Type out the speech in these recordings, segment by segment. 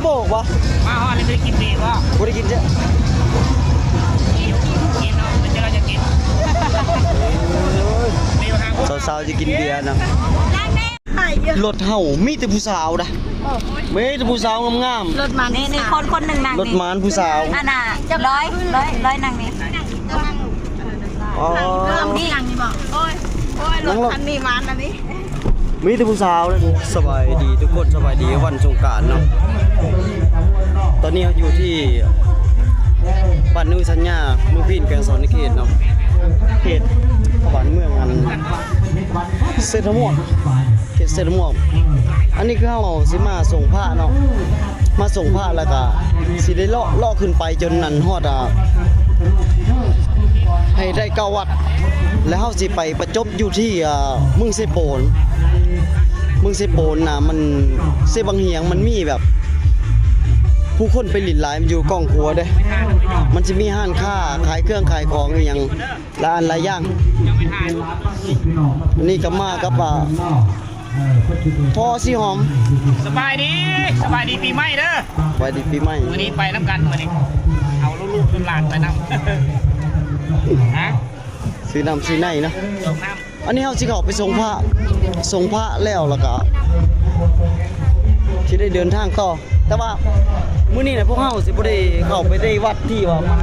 ໂບກບໍ່? ມາຮອດແລ້ວບໍ່ໄດ້ກິນເບຍບໍ່? ບໍ່ໄດ້ກິນເຈົ້າ. ກິນເນາະ ເຈົ້າຈະກິນ. ສາວໆ ຈະກິນເບຍນະ. ລົດເຮົາມີແຕ່ຜູ້ສາວນະ. ມີແຕ່ຜູ້ສາວງາມໆ. ລົດມານ ນີ້ໆ ຄົນ ຄົນໜຶ່ງນັ່ງ ລົດມານຜູ້ສາວ. ອັນນ່າ ຮ້ອຍ ຮ້ອຍ ຮ້ອຍນັ່ງນີ້. ອໍ ນັ່ງນີ້ ນັ່ງນີ້ບໍ? ໂອ້ຍ ໂອ້ຍ ລົດຄັນນີ້ມານອັນນີ້. ມີແຕ່ຜູ້ສາວເດ້. ສະບາຍດີທຸກຄົນ ສະບາຍດີວັນສົງການເນາະ. ຕອນນີ້ເຮົາຢູ່ທີ່ບ້ານໜູສັນຍາ ເມືອງພີນ ແຂວງສະຫວັນນະເຂດເນາະ, ເຂດບ້ານເມືອງອັນເສດຖະມ່ວງ ເຂດເສດຖະມ່ວງ. ອັນນີ້ຄືເຮົາຊິມາສົ່ງພະເນາະ, ມາສົ່ງພະແລ້ວກະຊິໄດ້ເລາະ ເລາະຂຶ້ນໄປຈົນອັນຮອດ ອ່າ ໃຫ້ໄດ້ເກົ້າວັດ ແລ້ວເຮົາຊິໄປປະຈົບຢູ່ທີ່ ອ່າ ເມືອງເຊໂປນ. ເມືອງເຊໂປນນະ ມັນ ເຊບັ້ງຫຽງ ມັນມີແບບຜູ້ຄົນໄປຫຼິ້ນຫຼາຍ, ມັນຢູ່ກ້ອງຂົວເດ້. ມັນຊິມີຮ້ານຄ້າຂາຍເຄື່ອງຂາຍຂອງອີ່ຫຍັງຫຼາຍອັນຫຼາຍຢ່າງ. ອັນນີ້ກໍມາກັບ ອ່າ ພໍ່ສີຫອມ. ສະບາຍດີ ສະບາຍດີປີໃໝ່ເດີ. ສະບາຍດີປີໃໝ່. ມື້ນີ້ໄປນຳກັນ ມື້ນີ້ເອົາລູກໆຫຼານໆໄປນຳ. ຮະ? ຊື້ນ້ຳຊື້ໃນເນາະ. ສົ່ງນ້ຳ. ອັນນີ້ເຮົາຊິເຂົ້າໄປສົ່ງພະ ສົ່ງພະແລ້ວ ແລ້ວກໍຊິໄດ້ເດີນທາງຕໍ່. ແຕ່ວ່າມື້ນີ້ນະ ພວກເຮົາຊິບໍ່ໄດ້ເຂົ້າໄປໃນວັດທີ່ວ່າມັນ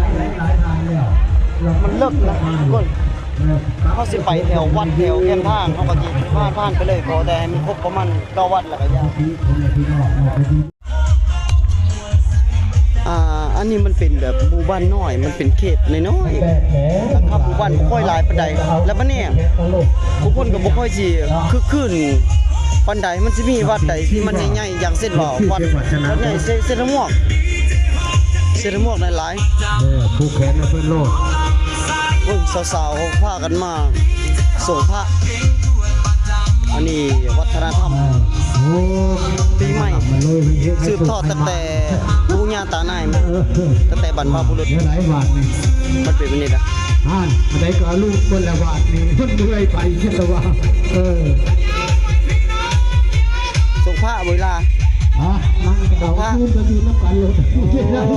ມັນເລິກນະທຸກຄົນ. ເຮົາຊິໄປແຖວວັດແຖວແຄມທາງ, ເຮົາກໍຊິຜ່ານໆໄປເລີຍ, ຂໍແຕ່ໃຫ້ມັນຄົບປະມານເກົ້າວັດແລ້ວກໍຢ່າ. ອ່າ ອັນນີ້ມັນເປັນແບບໝູ່ບ້ານນ້ອຍ, ມັນເປັນເຂດນ້ອຍໆ, ຫຼັງຄາໝູ່ບ້ານບໍ່ຄ່ອຍຫຼາຍປານໃດ. ແລ້ວບັດນີ້ຜູ້ຄົນກໍບໍ່ຄ່ອຍຊິຄຶກຄື້ນປານໃດ. ມັນຊິມີວັດໃດທີ່ມັນໃຫຍ່ໆ ຢ່າງເຊັ່ນວ່າວັດ ວັດໃຫຍ່ເຊ ເຊຕະໝວກ ເຊຕະໝວກຫຼາຍໆ. ເອີ ຜູກແຂນໃຫ້ເພິ່ນໂລດ. ເບິ່ງສາວໆ ພາກັນມາ ສົ່ງພະ. ອັນນີ້ວັດທະນະທຳ ໂອ້ ປີໃໝ່ ສືບທອດຕັ້ງແຕ່ປູ່ຍ່າຕານາຍ ເອີ ຕັ້ງແຕ່ບັນພະບຸລຸດ. ແນວໃດບາດນີ້? ມັນເປັນແບບນີ້ນະ. ຫັ້ນ ອັນໃດກໍເອົາລູກເພິ່ນລະບາດນີ້ ເພິ່ນເມື່ອຍໄປຄິດລະວ່າ. ເອີ ສົງພະເວລາ ຮະ? ນັ່ງເອົາຄືນໄປຢູ່ນຳກັນໂລດ. ໂອ້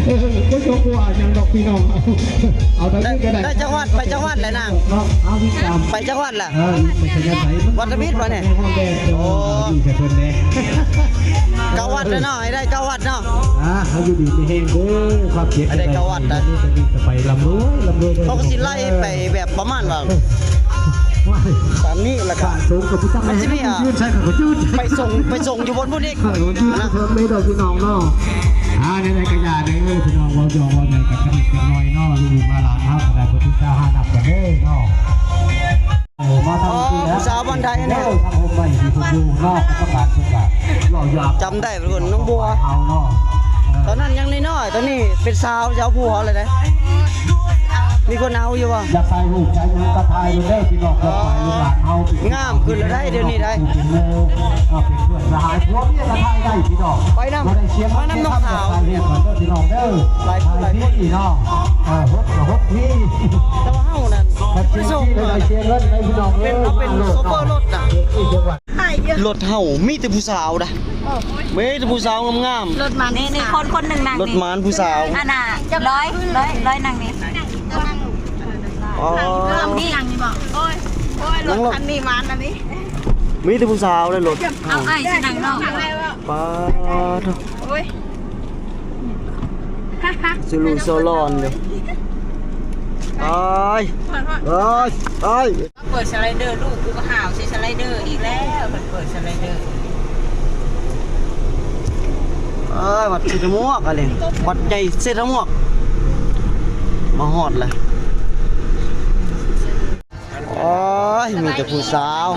ເອີ ບໍ່ສົມວ່າຫຍັງດອກພີ່ນ້ອງ. ເອົາໄດ້ ໄດ້ຈັກວັດ ໄປຈັກວັດແລ້ວນາງ? ເນາະ ເອົາຕິດຕາມ ໄປຈັກວັດລະ? ເອີ ໄປໄສ? ວັດທະມິດບໍ່ນີ້? ໂອ້ ຢູ່ໃສ່ເພິ່ນແດ່. ເກົ້າວັດແລ້ວເນາະ ໃຫ້ໄດ້ເກົ້າວັດເນາະ. ອ່າ ເຮົາຢູ່ດີມີແຮງເດີ ຄວາມເຈັບ ໃຫ້ໄດ້ເກົ້າວັດນະ. ໄປລຳລວຍ ລຳລວຍເດີ. ເຂົາກໍຊິໄລ່ໄປແບບປະມານວ່າ ຕາມນີ້ ແລ້ວກໍ ສູງກໍຊິຕັ້ງ ມັນຊິມີ ອ່າ ໄປສົ່ງ ໄປສົ່ງຢູ່ບົນພຸ້ນອີກ ເອີ ຢູ່ເທິງເດີພີ່ນ້ອງເນາະ. ອ່າ ແນວໃດກໍຢ່າເດີພີ່ນ້ອງ ເວົ້າຢອກເວົ້າຫຍັງກັນຈັກນິດຈັກໜ້ອຍເນາະ. ລູກຫຼານເຮົາກໍໄດ້ບໍ່ຖືກຕາຫານັບກັນເດີເນາະ. ເອີ ມາທາງນີ້ແຫຼະ ຜູ້ສາວບ້ານໃດນີ້ ເອີ ທາງໂຮມໃໝ່ທີ່ເພິ່ນຢູ່ເນາະ ປະກາດເພິ່ນກໍເວົ້າຢາກ ຈຳໄດ້ເພິ່ນ ນ້ອງບົວ ເຮົາເນາະ. ເອີ ຕອນນັ້ນຍັງນ້ອຍໆ ຕອນນີ້ເປັນສາວ ຊິເອົາຜົວແລ້ວເດ້. ມີຄົນເອົາຢູ່ບໍ່? ຢາກຖ່າຍຮູບຖ່າຍຫຍັງກໍຖ່າຍເລີຍເດີພີ່ນ້ອງ ເພື່ອຝາກລູກຫຼານເຮົາ ງາມຂຶ້ນແລ້ວໄດ໋ ດຽວນີ້ໄດ໋ ເປັນໝູ່ ເອີ ເປັນເພື່ອນສະຫາຍ ຜົວເມຍກໍຖ່າຍໄດ້ພີ່ນ້ອງ. ໄປນຳ ມານຳນ້ອງສາວ ຖ່າຍຮູບກັນເດີພີ່ນ້ອງເດີ. ຫຼາຍຄົນ ຫຼາຍຄົນເນາະ ເອີ ຫົກກໍຫົກທີ ແຕ່ວ່າເຮົານັ້ນ ໄປສົ່ງ ໄດ້ເສຍເງິນໄດ໋ພີ່ນ້ອງເອີຍ. ເປັນ ເຮົາເປັນໂຊເຟີລົດນະ ລົດເຮົາມີແຕ່ຜູ້ສາວນະ. ມີແຕ່ຜູ້ສາວງາມໆ. ລົດມານ ນີ້ໆ ຄົນ ຄົນໜຶ່ງນັ່ງ ລົດມານຜູ້ສາວ. ອັນນ່າ ຮ້ອຍ ຮ້ອຍ ຮ້ອຍນັ່ງນີ້. ອໍ ນັ່ງນີ້ ນັ່ງນີ້ບໍ? ໂອ້ຍ ໂອ້ຍ ລົດຄັນນີ້ມານອັນນີ້ ມີແຕ່ຜູ້ສາວເລີຍລົດ. ເອົາອ້າຍຊິນັ່ງເນາະ. ປາດໂທ້ ໂອ້ຍ ສະລູສະຫຼອນເດີ. ຕາຍ ຕາຍ ຕາຍ. ເປີດສະໄລເດີ ລູກກູກໍຫາວໃສ່ສະໄລເດີອີກແລ້ວ. ເພິ່ນເປີດສະໄລເດີ. ເອີ ວັດເຊຕະໝວກ ອັນນີ້ ວັດໃຫຍ່ເຊຕະໝວກ ມາຮອດແລ້ວ. ໂອ້ຍ ມີແຕ່ຜູ້ສາວ.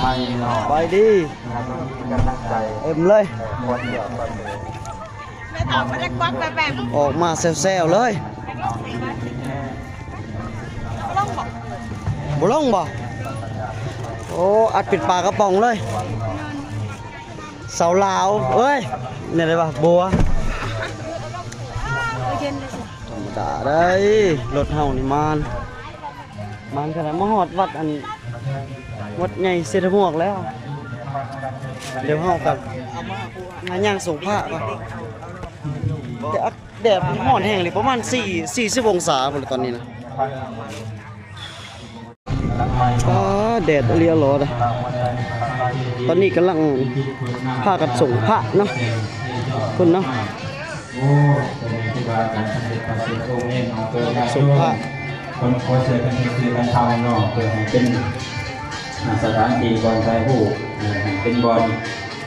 ໄປດີ ເຕັມເລີຍ. ອອກມາແຊວໆເລີຍ. ບໍ່ລົງບໍ? ໂອ້ ອັດເປັນປາກະປ໋ອງເລີຍ. ສາວລາວເອີຍ ແນວໃດວະ ບົວ. ທຳມະດາໄດ໋ ລົດເຮົານີ້ມານ ມານຂະໜາດ. ມາຮອດວັດອັນ ວັດໃຫຍ່ເຊຕະໝວກແລ້ວ. ດຽວເຮົາກໍມາຍ່າງສົງພະກ່ອນ. ແຕ່ອາ ແດດມັນຮ້ອນແຮງເລີຍ ປະມານສີ່ ສີ່ສິບອົງສາພຸ້ນລະຕອນນີ້ນະ. ອາ ແດດອີ່ຫຼີຫຼໍເດ້. ຕອນນີ້ກຳລັງພາກັນສົງພະເນາະ ພຸ້ນເນາະ. ໂອ້ ເປັນແມ່ຄູບາອາຈານ ສົມເດັດພະສົງເອງເນາະ ເພື່ອຍາດໂຍມ ເພິ່ນຂໍຊ່ວຍກັນເຮັດຊື່ກັນທຳເນາະ ເພື່ອໃຫ້ເປັນ ອ່າ ສະຖານທີ່ບ່ອນຖ່າຍຮູບ ເອີ ໃຫ້ເປັນບ່ອນ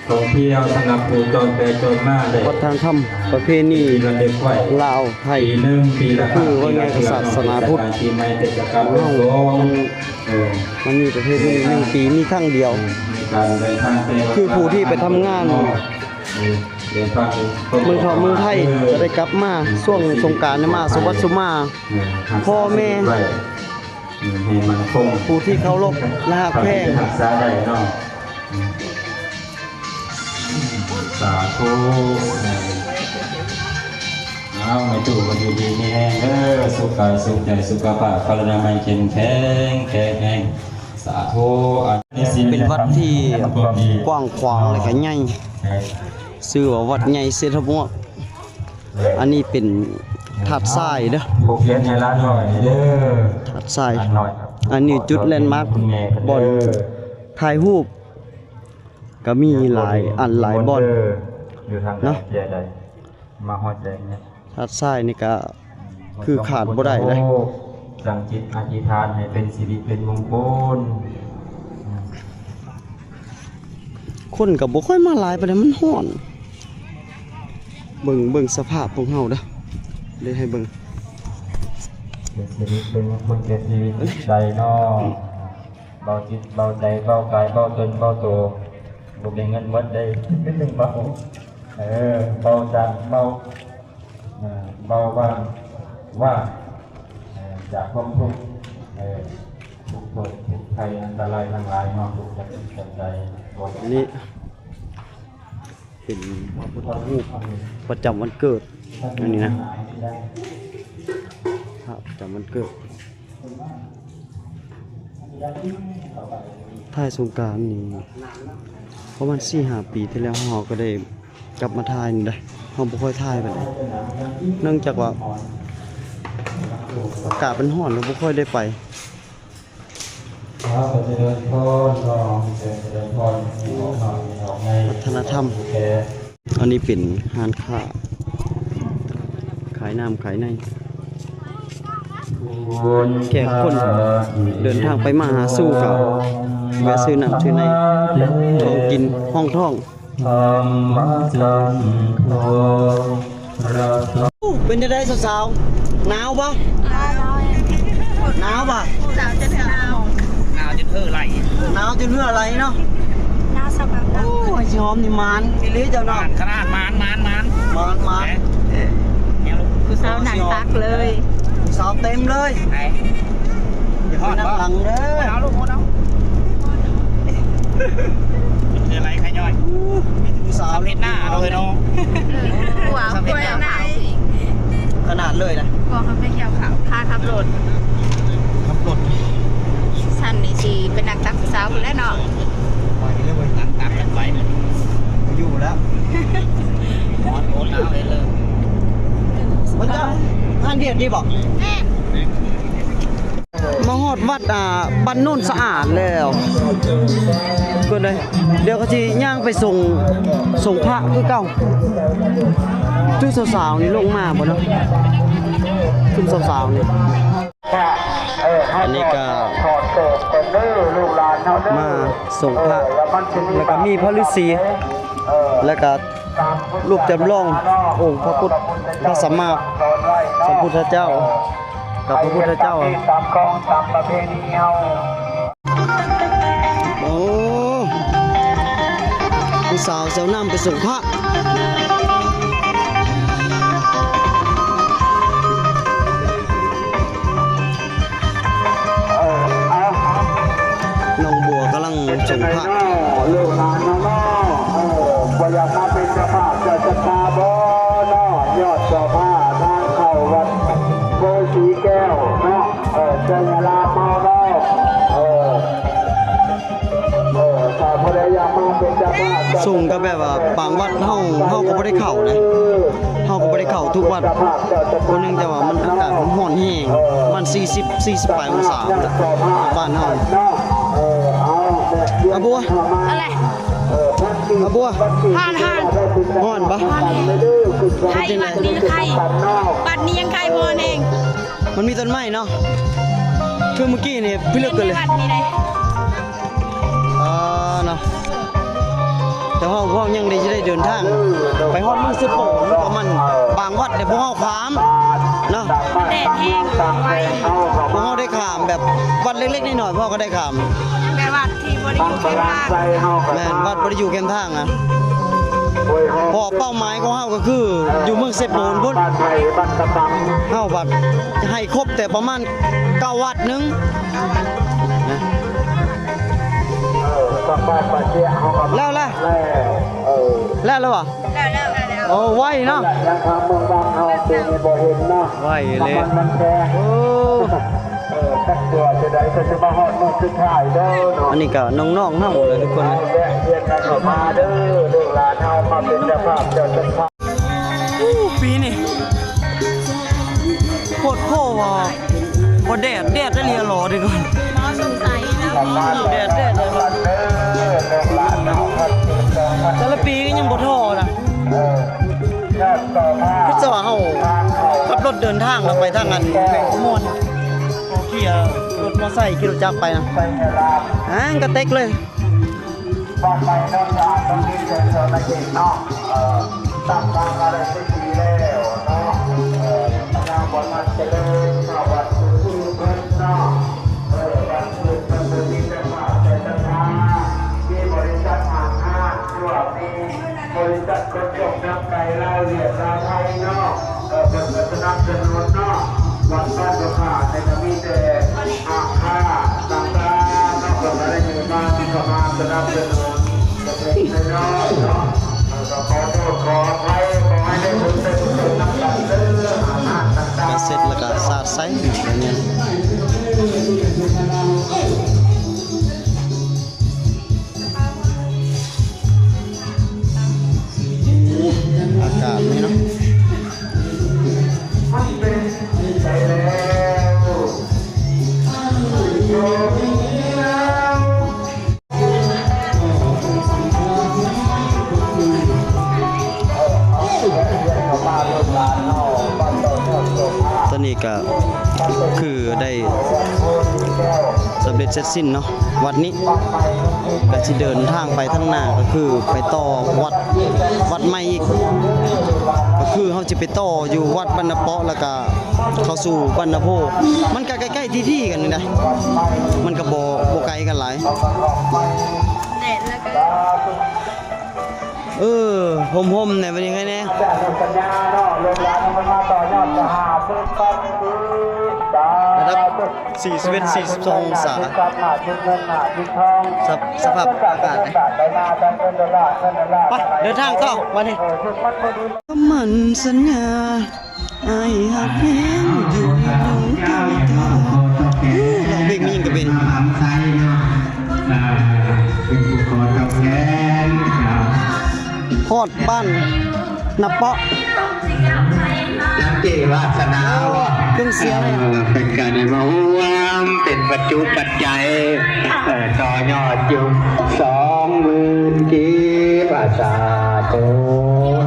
ທ່ອງທ່ຽວສຳລັບຜູ້ຈອນໄປຈອນມາໄດ້ ວັດທະນະທຳ ອ່າ ປະເພນີ ທີ່ລະລຶກໄວ້ ລາວໄທ ປີໜຶ່ງ ປີລະຄັ້ງ ຄືວ່າໄງ ສາສະໜາພຸດ ເທດການປີໃໝ່ ເທດການບຸນສວງ ເອີ ມັນມີປະເພນີໜຶ່ງປີມີຄັ້ງດຽວ ເອີ ໃນການເດີນທາງໄປ ຄືຜູ້ທີ່ໄປທຳງານ ເອີ ເດີນທາງ ເມືອງເທາະເມືອງໄທ ເອີ ກໍໄດ້ກັບມາ ເອີ ຊ່ວງສົງການມາ ເອີ ສຸວັດສຸມາ ເອີ ພໍ່ແມ່ ເອີ ໃຫ້ໝັ້ນຄົງ ຜູ້ທີ່ເຄົາລົບ ແລະ ຮັກແພງ ຮັກສາໄດ້ເນາະ ເອີ ສາທຸ ເອີ ເອົາ ແມ່ຕູ້ກໍຢູ່ດີມີແຮງເດີ ສຸກກາຍສຸກໃຈ ສຸຂະພາບ ພະລານາໄມເຂັ້ມແຂງ ແຂງແຮງ ສາທຸ ອັນນີ້ເປັນວັດທີ່ກວ້າງຂວາງ ແລະ ກໍໃຫຍ່ ເອີ ຊື່ວ່າວັດໃຫຍ່ເຊດຖະມວກ. ອັນນີ້ເປັນທາດຊາຍເດີ ທາດຊາຍ ອັນນີ້ຈຸດແລນມາກ ບ່ອນຖ່າຍຮູບກໍມີຫຼາຍອັນຫຼາຍບ່ອນເນາະ. ທາດຊາຍນີ້ກໍຄືຂາດບໍ່ໄດ້ເລີຍ. ຕັ້ງຈິດອະທິຖານໃຫ້ເປັນສິລິເປັນມົງຄົນ. ຄົນກໍບໍ່ຄ່ອຍມາຫຼາຍປານໃດ ມັນຮ້ອນ. ເບິ່ງ ເບິ່ງສະພາບພວກເຮົາເດີ ເລີຍໃຫ້ເບິ່ງ ເປັນສິລິເປັນມົງຄົນແກ່ຊີວິດຈິດໃຈເນາະ. ເບົາຈິດເບົາໃຈ ເບົາກາຍ ເບົາຕົນ ເບົາໂຕ ບໍ່ມີເງິນໝົດເດ້ ເປັນເລື່ອງເບົາ ເອີ ເບົາຈາກເບົາ ເອີ ເບົາບາງວ່າງ ເອີ ຈາກຄວາມທຸກ ເອີ ທຸກໂທດທຸກໄພ ອັນຕະລາຍທັງຫຼາຍເນາະ ທຸກກະຕິກກະໃຈ. ອັນນີ້ເປັນພະພຸດທະຮູບປະຈຳວັນເກີດ ອັນນີ້ນະ ພະປະຈຳວັນເກີດ. ທ້າຍສົງການນີ້ ປະມານສີ່ຫ້າປີທີ່ແລ້ວ ເຮົາກໍໄດ້ກັບມາຖ່າຍນີ້ໄດ໋. ເຮົາບໍ່ຄ່ອຍຖ່າຍປານໃດ ເນື່ອງຈາກວ່າອາກາດມັນຮ້ອນ ເຮົາບໍ່ຄ່ອຍໄດ້ໄປ. ຂໍຈະເລີນພອນເນາະ ຈະເລີນພອນ ອອກມາ ອອກໃນວັດທະນະທຳ. ອັນນີ້ເປັນຮ້ານຄ້າ ຂາຍນ້ຳຂາຍໃນ ແຂກຄົນເດີນທາງໄປມາຫາສູ່ກໍແວະຊື້ນ້ຳຊື້ໃນ ຂອງກິນຮອງທ້ອງ. ເປັນຈັ່ງໃດສາວໆ ໜາວບໍ່? ໜາວບໍ່? ໜາວຈົນເຫື່ອໄຫຼ ໜາວຈົນເຫື່ອໄຫຼເນາະ. ໂອ້ຍ ຊິຫອມນີ້ໝານອີ່ຫຼີເຈົ້າເນາະ. ຂະໜາດໝານ ໝານ ໝານ ໝານ ໝານ. ຜູ້ສາວນັ່ງຕັກເລີຍ ຜູ້ສາວເຕັມເລີຍ. ໄປ ຢ່າຮອດ ນັ່ງຫຼັງເດີ ເອົາລູກ ເອົາ. ເຮັດໄລຂະຍ່ອຍ ມີແຕ່ຜູ້ສາວ ເຮັດໜ້າເນາະເອີຍເນາະ. ເອີ ຫົວ ຫົວໃນ ຂະໜາດເລີຍນະ ບໍ່ເຂົາໄປກ່ຽວເຂົ້າ ຄ່າຂັບລົດ ຂັບລົດ ຊັ້ນນີ້ຊິໄປນັ່ງຕັກຜູ້ສາວພຸ້ນແຫຼະເນາະ. ໄປເລີຍເວີຍ ນັ່ງຕັກກັນໄປ ບໍ່ຢູ່ແລ້ວ ຮ້ອນໂອນລາວເລີຍ. ມັນຈະ ຮ້ານວຽດນີ້ບໍ່? ແມ່ນ. ມາຮອດວັດ ອ່າ ບ້ານໂນນສະອາດແລ້ວ ເບິ່ງເດີ ດຽວກໍຊິຍ່າງໄປສົ່ງ ສົ່ງພະຄືເກົ່າ. ຈຸດສາວໆນີ້ລົງມາບໍ່ເນາະ ຈຸດສາວໆນີ້ ອັນນີ້ກໍມາສົ່ງພະ ແລ້ວກໍມີພະລືສີ ແລ້ວກໍ ຮູບຈຳລອງອົງພະພຸດ ພະສຳມາສຳພຸດທະເຈົ້າ ກັບພະພຸດທະເຈົ້າ. ໂອ້ ຜູ້ສາວເຊວນ້ຳໄປສົ່ງພະ. ນ້ອງບົວກຳລັງສົ່ງພະ. ລູກຫຼານເຮົາເນາະ ເອີ ບໍ່ຢາກມາເປັນເຈົ້າພາບເຈົ້າຊະຕາບໍ່ເນາະ ຍອດເຈົ້າພາບທາງເຂົ້າວັດໂພສີແກ້ວເນາະ ເອີ ໄຊຍະລາມເຮົາເນາະ ເອີ ເອີ ຖ້າຜູ້ໃດຢາກມາ ສູງກໍແບບວ່າບາງວັດເຮົາ ເຮົາກໍບໍ່ໄດ້ເຂົ້າເດ້ ເຮົາກໍບໍ່ໄດ້ເຂົ້າທຸກວັດ ເນື່ອງຈາກວ່າມັນອາກາດມັນຮ້ອນແຮງ ປະມານສີ່ສິບ ສີ່ສິບປາຍອົງສາພຸ້ນລະ ບ້ານເຮົາ. ອາບົວ ອາບົວ ຮ້ອນ ຮ້ອນ ຮ້ອນບໍ່? ຮ້ອນ ໃຫ້ບັດນີ້ໄຄ ບັດນີ້ຍັງໄຄບໍ່ແຮງ ມັນມີຕົ້ນໄມ້ເນາະ ຄືມື້ກີ້ນີ້ພິລຶກກັນເລີຍ ບັດນີ້ໄດ໋. ອ່າ ເນາະ ແຕ່ເຮົາ ພວກເຮົາຍັງໄດ້ ຈະໄດ້ເດີນທາງໄປຮອດເມືອງເຊໂປ ປະມານບາງວັດເດ ພວກເຮົາຂ້າມເນາະ ແດດແຮງໄວ ພວກເຮົາໄດ້ຂ້າມແບບວັດເລັກໆນ້ອຍໆ ພວກເຮົາກໍໄດ້ຂ້າມ ແມ່ນວັດທີ່ບໍ່ໄດ້ຢູ່ແຄມທາງ ແມ່ນວັດບໍ່ໄດ້ຢູ່ແຄມທາງນະ ເພາະເປົ້າໝາຍຂອງເຮົາກໍຄືຢູ່ເມືອງເຊໂປພຸ້ນ ເຮົາບັດໃຫ້ຄົບແຕ່ປະມານເກົ້າວັດໜຶ່ງ ເອີ ສະພາບປະເທດເຮົາກໍແລ້ວລະ ແລ້ວ ເອີ ແລ້ວລະບໍ່? ແລ້ວ ແລ້ວ ແລ້ວ ໂອ້ ໄວເນາະ ຍັງທາງເມືອງບາງເຮົາປີນີ້ບໍ່ເຫັນເນາະ ໄວເລີຍ ນ້ຳມັນແພງ ໂອ້ ເອີ ຈັກຕົວຊິໄດ້ ກໍຊິມາຮອດມື້ສຸດທ້າຍເດີເນາະ ອັນນີ້ກໍນ້ອງໆເຮົາແຫຼະທຸກຄົນເລີຍ ແວະວຽນກັນເຂົ້າມາເດີ ລູກຫຼານເຮົາມາເປັນເຈົ້າພາບເຈົ້າສັດທາ. ໂອ້ ປີນີ້ໂພດໂພວ່າ ບໍ່ແດດ ແດດອີ່ຫຼີຫຼໍ ທຸກຄົນ ແດດ ແດດ ແດດ ແຕ່ລະປີກໍຍັງບໍ່ທໍ້ນະ ຄືຈະວ່າເຮົາຂັບລົດເດີນທາງເນາະ ໄປທາງອັນແຂວງຄຳມ່ວນ ຂີ່ລົດມໍໄຊ ຂີ່ລົດຈັກໄປນະ ຫາກະເຕັກເລີຍ. ບ້ານໃໝ່ໂນນສະອາດ ເມືອງພິນ ແຂວງສະຫວັນນະເຂດເນາະ ເອີ ຕັ້ງມາກໍໄດ້ສິບປີແລ້ວເນາະ ເອີ ຍາວບ້ານມັນຈະເລີນເນາະ ບ້ານຄືເພິ່ນເນາະ ເອີ ບ້ານຄືເພິ່ນມີແຕ່ພາບໃຈສັດທາ ມີບໍລິສັດຫ້າງຮ້ານ ຫຼືວ່າມີ ບໍລິສັດຂົນສົ່ງນຳໄກ່ລາວ ຫວຽດ ລາວ ໄທເນາະ ເອີ ເພິ່ນກໍສະໜັບສະໜູນເນາະ ວັດບ້ານບໍ່ຂາດນີ້ກໍມີແຕ່ຮ້ານຄ້າຕ່າງໆເນາະ ເພິ່ນກໍໄດ້ມີມາທີ່ເຂົ້າມາສະໜັບສະໜູນເລັກໆນ້ອຍໆເນາະ ເອີ ກໍຂໍໂທດຂໍອະໄພ ຂໍໃຫ້ໄດ້ບຸນໄດ້ກຸສົນນຳກັນເດີ ຮ້ານຄ້າຕ່າງໆ ເສັດແລ້ວກໍສາດໃສ່ ອາກາດນີ້ເນາະ ຕອນນີ້ກະຄືໄດ້ສຳເລັດເສັດສິ້ນເນາະ ວັດນີ້ ກະຊິເດີນທາງໄປທາງໜ້າ ກະຄືໄປຕໍ່ວັດ ວັດໃໝ່ອີກ ກະຄືເຮົາຊິໄປຕໍ່ຢູ່ວັດບ້ານນາເປາະ ແລ້ວກະເຂົ້າສູ່ບ້ານນາໂພ ມັນກະໃກ້ໆທີ່ໆກັນນີ້ນະ ມັນກະບໍ່ ບໍ່ໄກກັນຫຼາຍ ແດດແລ້ວກະ ເອີ ຮົ່ມໆແດ່ ບັດນີ້ໃຄແດ່ ລະດັບ ສີ່ສິບເອັດ ສີ່ສິບສອງອົງສາ ສະ ສະພາບອາກາດເດ້ ໄປ ເດີນທາງຕໍ່ບັດນີ້ ຄຳໝັ້ນສັນຍາ ອ້າຍຮັກແພງຢູ່ເມືອງເກົ່າ ຮ້ອງເພງມີຫຍັງກະເປັນ ເປັນຜູ້ຂໍຕອບແທນ ຮອດບ້ານນາເປາະ ສັນຕິວາສະໜາ ເອີ ເຄື່ອງເສຍເລີຍ ເອີ ເປັນການໄດ້ມາຮ່ວມເປັນປັດຈຸປັດໄຈ ເອີ ຕໍ່ຍອດຢູ່ສອງໝື່ນກີບ ອາ ສາທຸ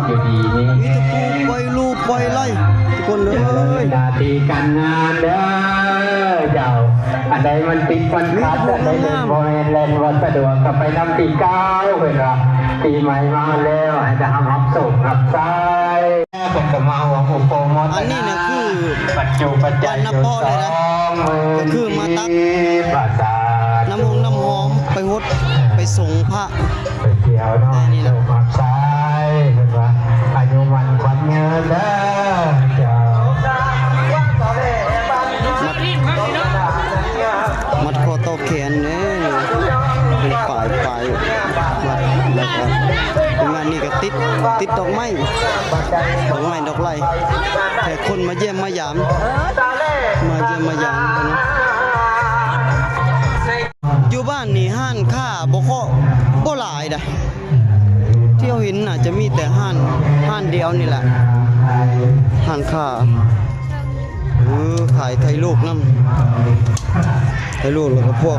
ຢູ່ດີມີແຮງ ມີແຕ່ຜູ້ປ່ອຍລູກປ່ອຍໄລ່ ທຸກຄົນເອີຍ ໜ້າທີ່ການງານເດີເຈົ້າ ອັນໃດມັນຕິດມັນຂັດ ອັນໃດບໍ່ແມ່ນແລ່ນບໍ່ສະດວກ ກໍໄປນຳປີເກົ່າ ເພິ່ນວ່າ ປີໃໝ່ມາແລ້ວ ໃຫ້ໄດ້ຮັບໂຊກຮັບໄຊ ເພິ່ນກໍມາຮ່ວມອຸປະໂມທະນາ ອັນນີ້ນະຄືປັດຈຸປັດໄຈຢູ່ສອງໝື່ນ ກໍຄືມາຕັກນ້ຳອົງນ້ຳຫອມໄປຫົດໄປສົງພະ ໄປທ່ຽວເນາະ ໃຫ້ໂຊກໃຫ້ໄຊ ເພິ່ນວ່າອາຍຸໝັ້ນຂວັນຍືນເດີເຈົ້າ ມັດ ມັດຂໍ້ຕໍ່ແຂນເດ້ ເປັນປາຍ ປາຍມັດ ແລ້ວກໍງານນີ້ກໍຕິດ ຕິດດອກໄມ້ ດອກໄມ້ດອກໄຫຼ ແຂກຄົນມາຢ້ຽມມາຢາມ ມາຢ້ຽມມາຢາມເພິ່ນ ຢູ່ບ້ານນີ້ຮ້ານຄ້າບໍ່ ບໍ່ຫຼາຍໃດ ເຮົາເຫັນໜ້າຈະມີແຕ່ຮ້ານ ຮ້ານດຽວນີ້ແຫຼະ ຮ້ານຄ້າ ເອີ ຂາຍໄຂ່ລວກນຳ ໄຂ່ລວກ ແລ້ວກໍພວກ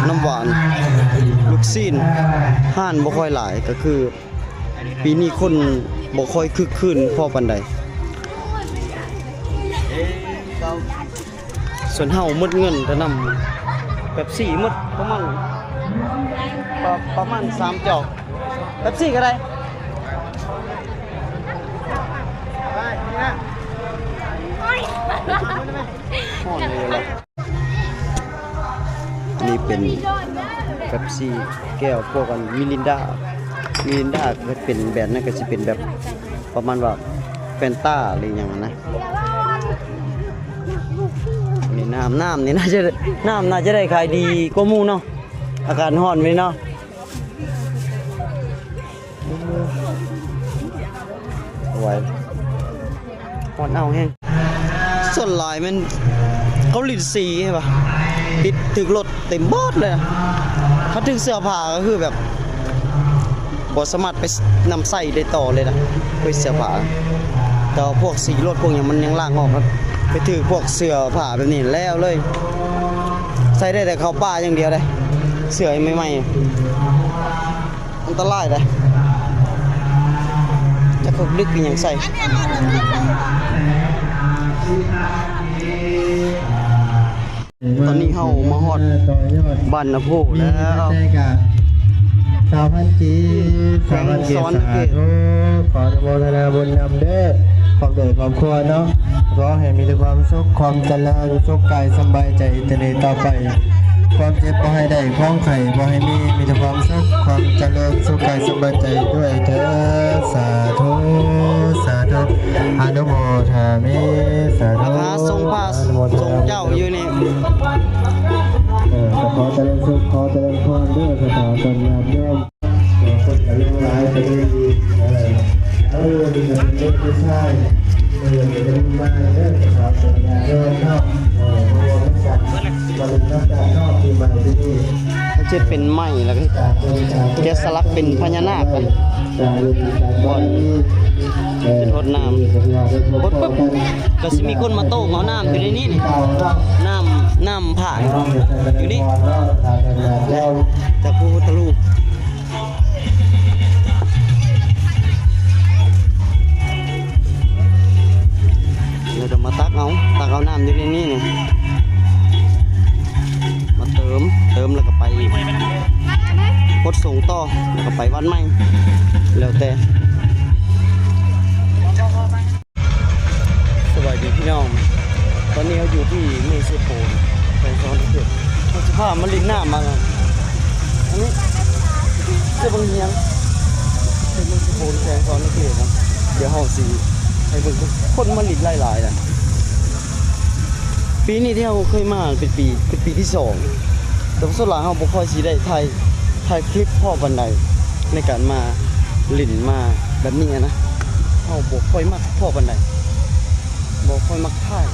ນ້ຳຫວານ ລູກຊີ້ນ ຮ້ານບໍ່ຄ່ອຍຫຼາຍ ກໍຄື ປີນີ້ຄົນບໍ່ຄ່ອຍຄຶກຄື້ນພໍປານໃດ. ສ່ວນເຮົາໝົດເງິນແຕ່ນຳເປັບຊີໝົດປະມານ ປະ ປະມານສາມຈອກ ເປັບຊີກໍໄດ້ ຮ້ອນເລີຍ. ນີ້ເປັນເປັບຊີແກ້ວ ພວກອັນມິລິນດາ ມິລິນດາກໍເປັນແບບນັ້ນ ກໍຊິເປັນແບບປະມານວ່າແຟນຕາ ຫຼືຫຍັງຫັ້ນນະ. ນີ້ນ້ຳ ນ້ຳນີ້ໜ້າຈະ ນ້ຳໜ້າຈະໄດ້ຂາຍດີກວ່າໝູ່ເນາະ ອາກາດຮ້ອນແບບນີ້ເນາະ. ໂອ້ຍ ຮ້ອນເອົາແຮງ. ສ່ວນຫຼາຍແມ່ນເຂົາຫຼິ້ນສີ ເຫັນປະ ຕິດຖືກລົດເຕັມເບິດເລີຍ. ຄັນຖືກເສື້ອຜ້າກໍຄືແບບບໍ່ສາມາດໄປນຳໃຊ້ໄດ້ຕໍ່ເລີຍນະ ເພາະເສື້ອຜ້າ. ແຕ່ວ່າພວກສີລົດພວກຫຍັງມັນຍັງລ້າງອອກ ໄປຖືກພວກເສື້ອຜ້າແບບນີ້ແລ້ວເລີຍ. ໃສ່ໄດ້ແຕ່ເຂົ້າປ່າຢ່າງດຽວເດ້ ເສື້ອໃໝ່ໆ. ອັນຕະລາຍເດ້ ຈັກເຂົາດຶກອີ່ຫຍັງໃສ່. ຕອນນີ້ເຮົາມາຮອດບ້ານນາໂພແລ້ວ ຊາວພັນກີບ ຊາວພັນກີບ ສາທຸ ຂໍອະນຸໂມທະນາບຸນນຳເດີ ຄອບຄົວ ຄອບຄົວເນາະ. ຂໍໃຫ້ມີແຕ່ຄວາມສຸກ ຄວາມຈະເລີນ ສຸກກາຍສະບາຍໃຈຕໍ່ໄປ ຄວາມເຈັບບໍ່ໃຫ້ໄດ້ ຄວາມໄຂ້ບໍ່ໃຫ້ມີ ມີແຕ່ຄວາມສຸກ ຄວາມຈະເລີນ ສຸກກາຍສະບາຍໃຈດ້ວຍເທີ້ນ ສາທຸ ສາທຸ ອະນຸໂມທາມິ ສາທຸ ພະສົງ ພະສົງເຈົ້າຢູ່ນີ້ ເອີ ກໍຂໍຈະເລີນສຸກ ຂໍຈະເລີນພອນເດີ ສາທຸ ຍາດໂຍມ. ເອີ ຄົນກໍຍັງຫຼາຍ ກໍຍັງດີ ເອີ ເອີ ນີ້ກໍເປັນເດັກຜູ້ຊາຍ ເອີ ເປັນມາເດີ ສາວສັນຍາເດີເນາະ ເອີ ເພາະວ່າມັນກໍມາຫຼິ້ນນຳກັນເນາະ ປີໃໝ່ປີນີ້ ເຂົາຈະເປັນໄມ້ ແລ້ວກໍແກະສະຫຼັກເປັນພະຍານາກ ກ່ອນຈະຫົດນ້ຳ ຫົດປຶບ ກໍຊິມີຄົນມາໂຕ້ມເອົານ້ຳຢູ່ໃນນີ້ນີ້ ນ້ຳ ນ້ຳຜາກຢູ່ນີ້ ຈາກພະພຸດທະຮູບ. ແລ້ວກໍມາຕັກເອົາ ຕັກເອົານ້ຳຢູ່ໃນນີ້ນີ້ ມາເຕີມ ເຕີມແລ້ວກໍໄປຫົດສົງຕໍ່ ແລ້ວກໍໄປວັດໃໝ່ ແລ້ວແຕ່. ສະບາຍດີພີ່ນ້ອງ ຕອນນີ້ເຮົາຢູ່ທີ່ເມເຊໂປນ ແຂວງສະຫວັນນະເຂດ ເຮົາຊິພາມາຫຼິ້ນນ້ຳ ອັນນີ້ ເຊບັງຮຽງ ເຂດເມເຊໂປນ ແຂວງສະຫວັນນະເຂດເນາະ. ດຽວເຮົາຊິໃຫ້ເບິ່ງ ຄົນມາຫຼິ້ນຫຼາຍໆນະ. ປີນີ້ທີ່ເຮົາເຄີຍມາເປັນປີ ເປັນປີທີສອງ ແຕ່ວ່າສ່ວນຫຼາຍເຮົາບໍ່ຄ່ອຍຊິໄດ້ຖ່າຍ ຖ່າຍຄລິບພໍປານໃດ ໃນການມາຫຼິ້ນມາແບບນີ້ນະ ເຮົາບໍ່ຄ່ອຍມັກພໍປານໃດ ບໍ່ຄ່ອຍມັກຖ່າຍ.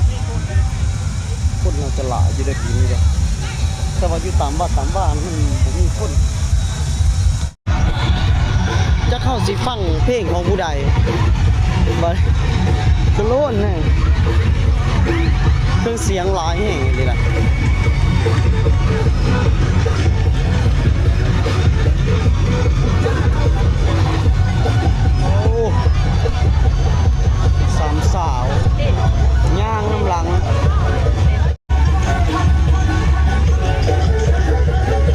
ຄົນໜ້າຈະຫຼາຍຢູ່ໃນປີນີ້ເດ້ ແຕ່ວ່າຢູ່ຕາມວັດຕາມວາມັນບໍ່ມີຄົນ. ຈັກເຮົາຊິຟັງເພງຂອງຜູ້ໃດ ບັດ ກະໂລນແນ່ ເຄື່ອງສຽງຫຼາຍແຮງອີ່ຫຼີລະ. ໂອ້ ສາມສາວຍ່າງນຳຫຼັງ.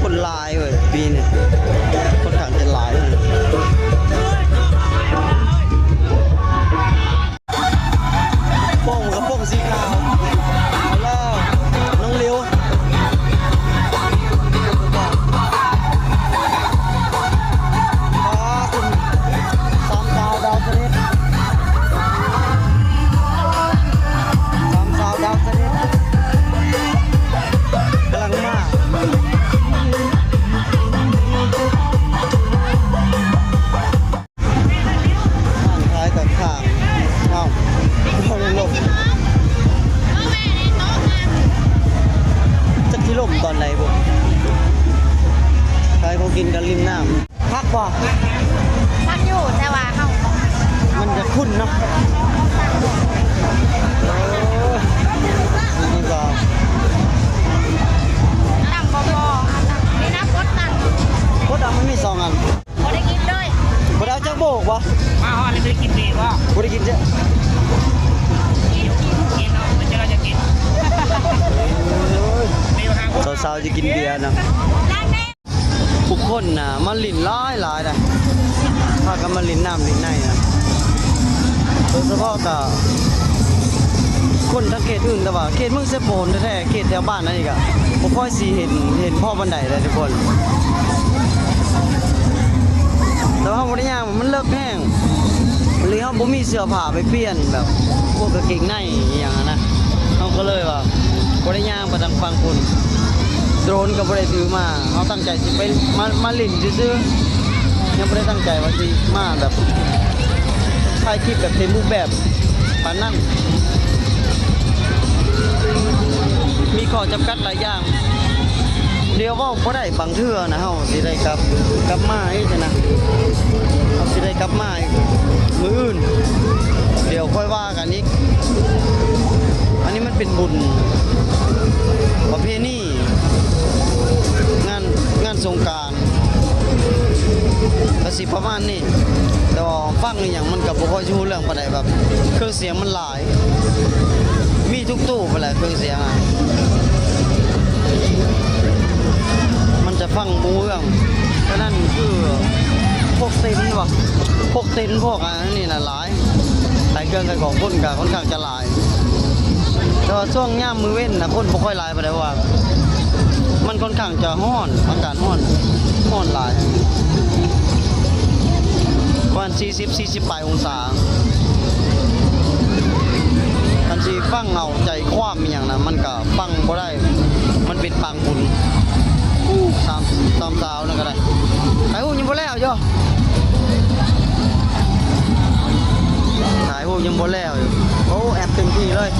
ຄົນຫຼາຍເວີ້ຍ ປີນີ້ຄົນຂ້ອນຂ້າງຈະຫຼາຍ. ໂປ່ງ ກະໂປງສີຂາວ ເອົາແລ້ວ ນ້ອງລິວ ປາ ຄົນ ໂອ້ ບໍ່ ມາຮອດແລ້ວບໍ່ໄດ້ກິນເບບໍ່? ບໍ່ໄດ້ກິນເຈົ້າ. ກິນເນາະ ແລ້ວເຈົ້າຈະກິນ ສາວໆ ຈະກິນເບນະ. ຜູ້ຄົນນະມາຫຼິ້ນຫຼາຍໆ ນະ ພາກັນມາຫຼິ້ນນ້ຳຫຼິ້ນໃນນະ ໂດຍສະເພາະກະຄົນທາງເຂດອື່ນ ແຕ່ວ່າເຂດເມືອງເຊໂປນແທ້ໆ ເຂດແຖວບ້ານອັນນີ້ກະບໍ່ຄ່ອຍຊິເຫັນ ເຫັນພໍປານໃດເດ້ທຸກຄົນ. ແຕ່ວ່າເຮົາບໍ່ໄດ້ຍ່າງ ມັນເລິກແຮງ ຫຼືເຮົາບໍ່ມີເສື້ອຜ້າໄປປ່ຽນ ແບບພວກກາງເກງໃນອີ່ຫຍັງຫັ້ນນະ ເຮົາກໍເລີຍວ່າບໍ່ໄດ້ຍ່າງໄປທາງຝັ່ງພຸ້ນ. ໂດຣນກໍບໍ່ໄດ້ຖືມາ ເຮົາຕັ້ງໃຈຊິໄປ ມາ ມາຫຼິ້ນຊື່ໆ ຍັງບໍ່ໄດ້ຕັ້ງໃຈວ່າຊິມາແບບຖ່າຍຄລິບແບບເຕັມຮູບແບບປານນັ້ນ. ມີຂໍ້ຈຳກັດຫຼາຍຢ່າງ ດຽວເວົ້າບໍ່ໄດ້ ບາງເທື່ອນະເຮົາຊິໄດ້ກັບ ກັບມາອີກນະ ເຮົາຊິໄດ້ກັບມາອີກມື້ອື່ນ ດຽວຄ່ອຍວ່າກັນອີກ. ອັນນີ້ມັນເປັນບຸນປະເພນີ ງານ ງານສົງການ ກະຊິປະມານນີ້. ແຕ່ວ່າຟັງອີ່ຫຍັງມັນກະບໍ່ຄ່ອຍຮູ້ເລື່ອງປານໃດ ແບບເຄື່ອງສຽງມັນຫຼາຍ ມີທຸກຕູ້ພຸ້ນແຫຼະເຄື່ອງສຽງອະ ມັນຈະຟັງບໍ່ຮູ້ເລື່ອງ. ສະນັ້ນຄືພວກເຕັນບໍ ພວກເຕັນ ພວກອັນນີ້ນະຫຼາຍ ຂາຍເຄື່ອງຂາຍຂອງ ຄົນກະຄ່ອນຂ້າງຈະຫຼາຍ. ແຕ່ວ່າຊ່ວງຍາມມື້ເວັນນະ ຄົນບໍ່ຄ່ອຍຫຼາຍປານໃດ ເພາະວ່າມັນຄ່ອນຂ້າງຈະຮ້ອນ ອາກາດຮ້ອນ ຮ້ອນຫຼາຍ ປະມານສີ່ສິບ ສີ່ສິບປາຍອົງສາ. ຄັນຊິຟັງເອົາໃຈຄວາມອີ່ຫຍັງນະ ມັນກະຟັງບໍ່ໄດ້ ມັນເປັນປາງບຸນ. ສາມ ສາມສາວນັ້ນກະໄດ້ ຖ່າຍຮູບຍັງບໍ່ແລ້ວຢູ່ ຖ່າຍຮູບຍັງບໍ່ແລ້ວຢູ່. ໂອ້ ແອັບເຕັມທີ່ເລີຍ.